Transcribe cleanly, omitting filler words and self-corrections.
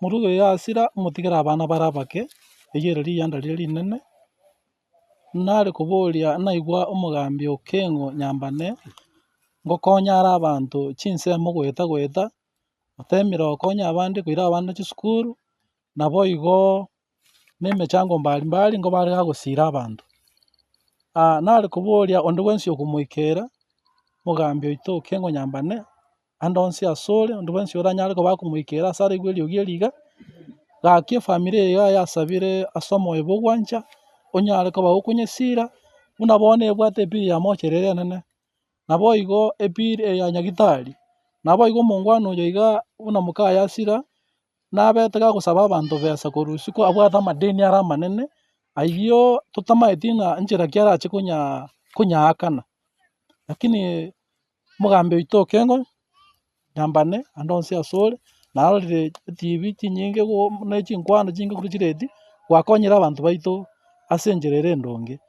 Morugi oyo asira omotigere abana bare abake, eyio ere riyanda riria rinene, nare koboria naigwa omogambi Okeng'o Nyambane, ngokonya are abanto chinsemo goeta goeta, otemire gokonya abande koira abana chisukuru, nabo igooo na emechango mbari mbari nigo bare gagosira abanto. Nare koboria onde bwensi okomoikera, omogambi oito Okeng'o Nyambane, ande onsi asore, onde bwensi oranyare koba akomoikera ase araigwe eriogi eri iga, gaki efamiri eye iga yasabire ase omoyo bwa ogwancha, onyare koba gokonyesira, buna bono ebwate ebill ya mortuary ere enene, nabo igo ebill eye ya nyagetari, nabo igo omongwana oyo iga buna mokaye asira, nabete gagosaba abanto besa korwa isiko abwate amadeni are amanene, ayio totamaeti ng'a nchera ki arache konyaa konyaakana. Lakini omogambi oito Okengo, Nyambane ande onsi asore, narorire etibi chinyinge go na chinkwano chinge korwa chireti, gwakonyire abanto baito ase enchera ere endonge.